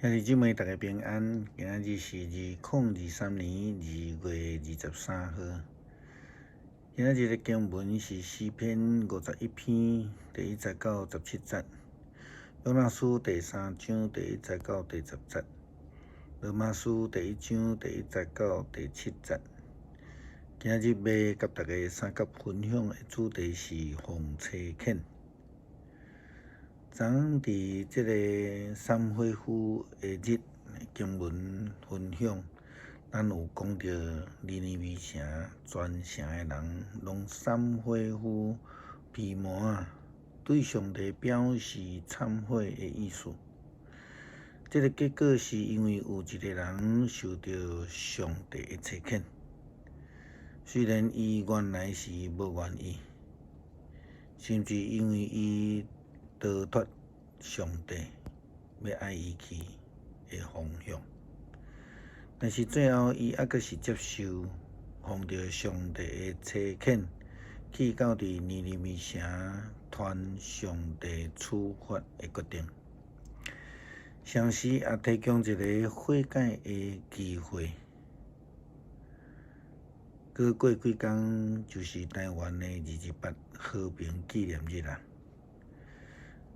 兄弟姊妹，大家平安。今仔日是2023年2月23號。今仔日的經文是詩篇51篇第1節到17節，約拿書第三章第一節到第十節，羅馬書第一章第一節到第七節。今仔日欲佮大家相佮分享的主題是奉差遣。昨昏佇這个懺悔夫的日經文分享，咱有講著尼尼微城全城的人攏懺悔夫披麻仔，對上帝表示懺悔的意思。這个結果是因為有一個人受著上帝的差遣，雖然伊原來是無願意，甚至因為伊逃脫上帝欲愛伊去的方向，但是最後伊猶閣是接受奉著上帝的差遣，去到佇尼尼微城傳上帝處罰的決定，同時也提供一个悔改的機會。閣過幾工就是台灣的二二八和平紀念日啦。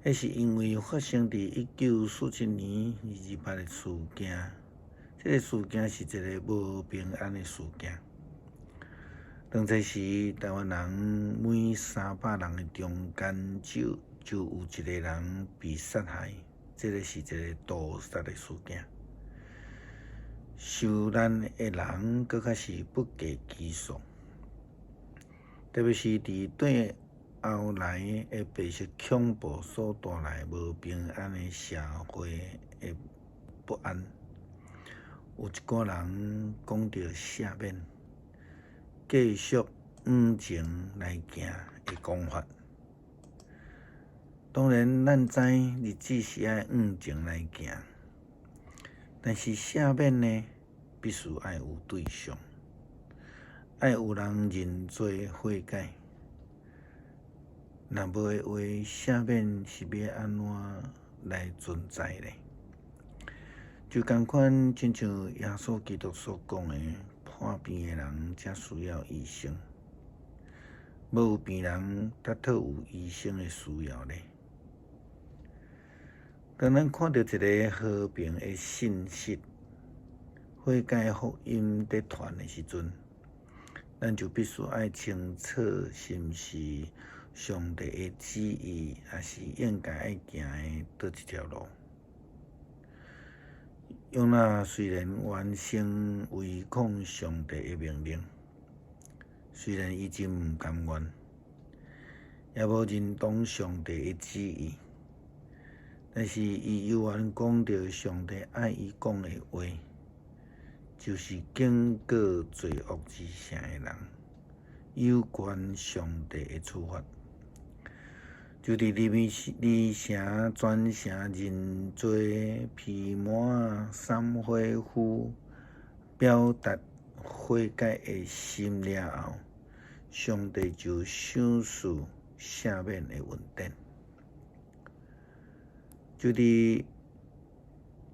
彼是因為發生佇1947年二二八的事件，這个事件是一个無平安的事件。當初時，台灣人每300人的中間就有一個人被殺害，這个是一个屠殺的事件。受難的人閣較是不計其數，特別是佇對後來的白色恐怖所帶來無平安的社會的不安，有一寡人講著赦免，繼續往前來行的講法。當然，咱知日子是愛往前來行，但是赦免呢，必須愛有對象，愛有人認罪悔改。若無的話，赦免是欲按怎來存在呢？就仝款，親像耶穌基督所講的，破病的人才需要醫生，無有病人才討有醫生的需要呢。當咱看著一个和平的信息、悔改福音佇傳的時陣，咱就必須愛清楚是毋是上帝的旨意，抑是應該愛行的佗一條路。約拿雖然原先違抗上帝的命令，雖然伊真毋甘願，也無認同上帝的旨意，但是伊猶原講著上帝愛伊講的話，就是警告罪惡之城的人，有關上帝的處罰。就佇尼尼微城全城認罪披麻懺悔夫表達悔改的心了後，上帝就賞賜赦免的恩典。就佇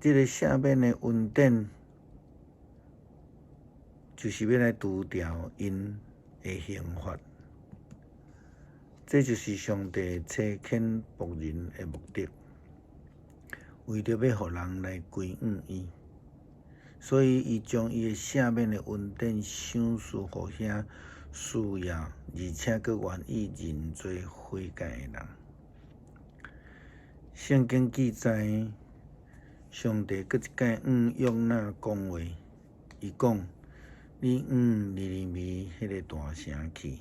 這个赦免的恩典，就是欲來除掉𪜶的刑罰。這就是上帝差遣僕人的目的，為著欲予人來歸向伊，所以伊將伊的赦免的恩典賞賜予遐需要，而且閣願意認罪悔改的人。聖經記載，上帝閣一擺向約拿講話，伊講：你往尼尼微彼个大城去，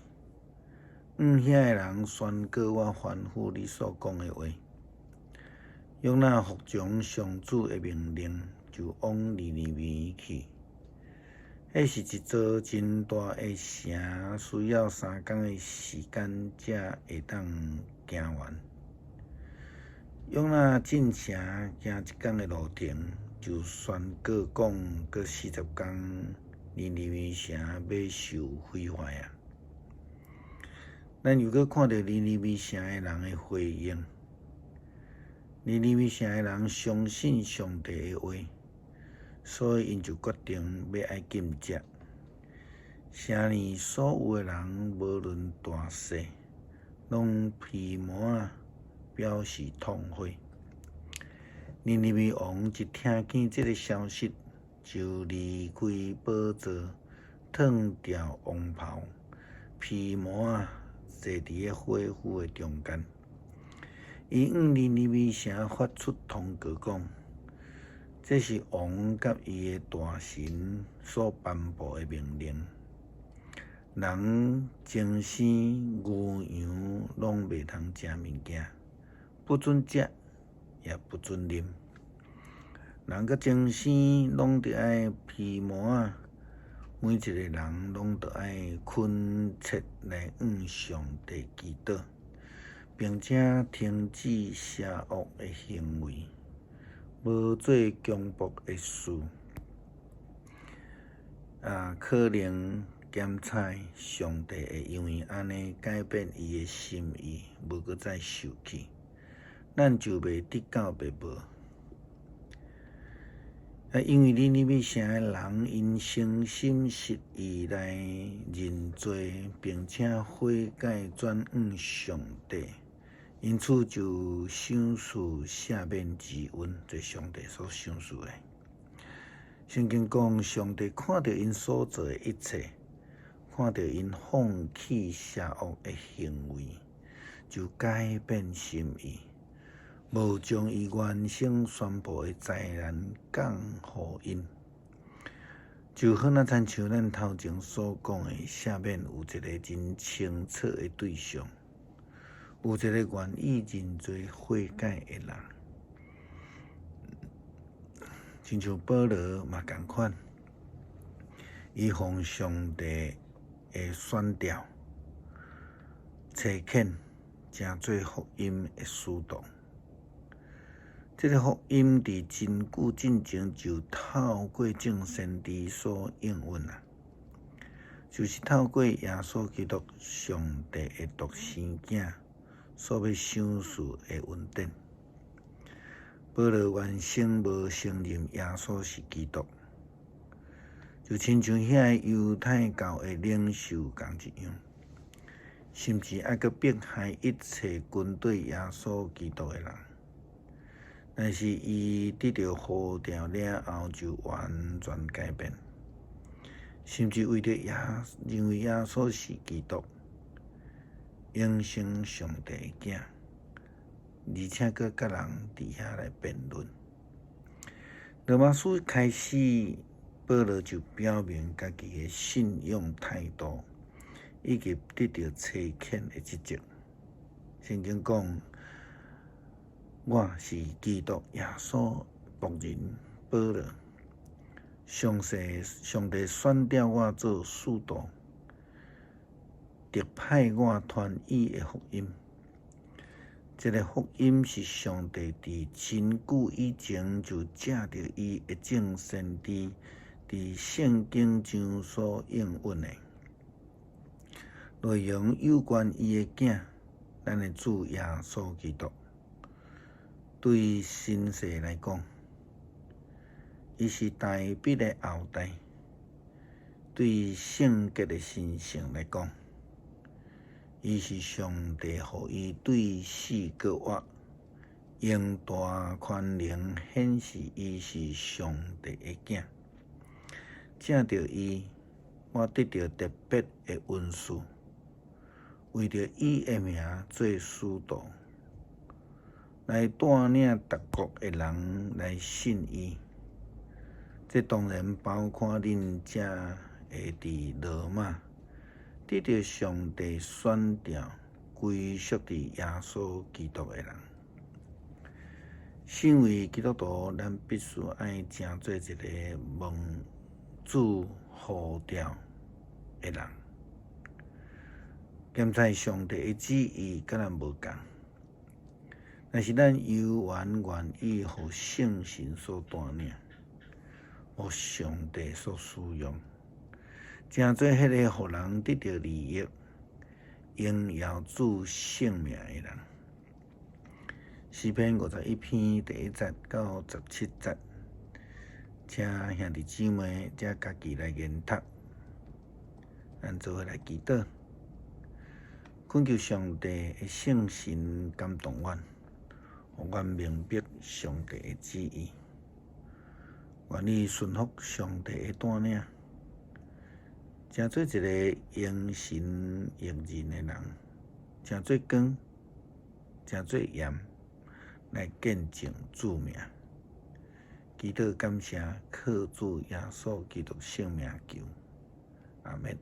向遐的人宣告我吩咐你所講的話。約拿服從上主的命令，就往尼尼微去。彼是一座真大的城，需要3工的時間才會當行完。約拿進城行一工的路程，就宣告講，閣40工，尼尼微城欲受毀壞啊！咱又閣看著尼尼微城的人的回應，尼尼微城的人相信上帝的話，所以𪜶就決定欲愛禁食。城裡所有的人，無論大細，攏披毛仔表示痛悔。尼尼微王一聽見這个消息，就離開寶座，脫掉王袍，披毛仔坐佇个火釜的中間。伊向尼尼微城發出通告講，這是王佮伊的大臣所頒布的命令。人精生牛羊攏袂通食物件，不准食，也不准啉。人佮精生攏著愛披毛仔，每一个人攏著愛懇切來向上帝祈禱，並且停止邪惡的行為，無做強暴的事。啊，可能檢採上帝會因為按呢改變伊的心意，無閣再受氣，咱就袂得到滅亡。啊，因為尼尼微城的人𪜶誠心實意來認罪，並且悔改轉向上帝，因此就賞賜赦免之恩，這上帝所賞賜的。聖經講，上帝看著𪜶所做的一切，看著𪜶放棄邪惡的行為，就改變心意，無將伊原先宣布的災難降予𪜶。就好若親像咱頭前所講的，赦免有一个真清楚的對象，有一個願意認罪悔改的人。親像保羅嘛仝款，伊奉上帝的選召，差遣成做福音的使徒。這个福音佇真久進前就透過眾先知所應允啊，就是透過耶穌基督上帝的獨生囝所欲賞賜的恩典。保羅原先無承認耶穌是基督，就親像遐個猶太教的領袖仝一樣，甚至猶閣迫害一切跟隨耶穌基督的人。但是伊得著呼召了後，就完全改變，甚至為著耶認為耶穌是基督，永生上帝的囝，而且閣佮人佇遐來辯論。羅馬書開始，保羅就表明家己的信仰態度，以及得著差遣的職責。聖經講，我是基督耶穌僕人保羅，上帝上帝選召我做使徒，特派我傳伊的福音。這个福音是上帝佇真久以前就藉著伊的眾先知佇聖經上所應允的，內容有關伊的囝，咱的主耶穌基督。對身世來講，伊是大衛的後代；對聖潔的身性來講，伊是上帝予伊對死閣活，用大權能顯示伊是上帝的囝。藉著伊，我得著特別的恩賜，為著伊的名做使徒，來帶領逐國的人來信伊。這當然包括恁遮個佇羅馬得著上帝選召歸屬佇耶穌基督的人。身為基督徒，咱必須愛成做一个蒙主呼召的人。檢採上帝的旨意，佮咱無仝，但是咱猶原願意予聖神所帶領，予上帝所使用，成做彼个予人得著利益、榮耀主聖名的人。詩篇五十一篇第一節到十七節，請兄弟姊妹遮家己來研讀。咱做伙來祈禱，懇求上帝的聖神感動阮，予阮明白上帝的旨意，願意順服上帝的帶領，成做一个榮神益人的人，成做光，成做鹽，來見證主名。祈禱感謝，靠主耶穌基督聖名求，阿們。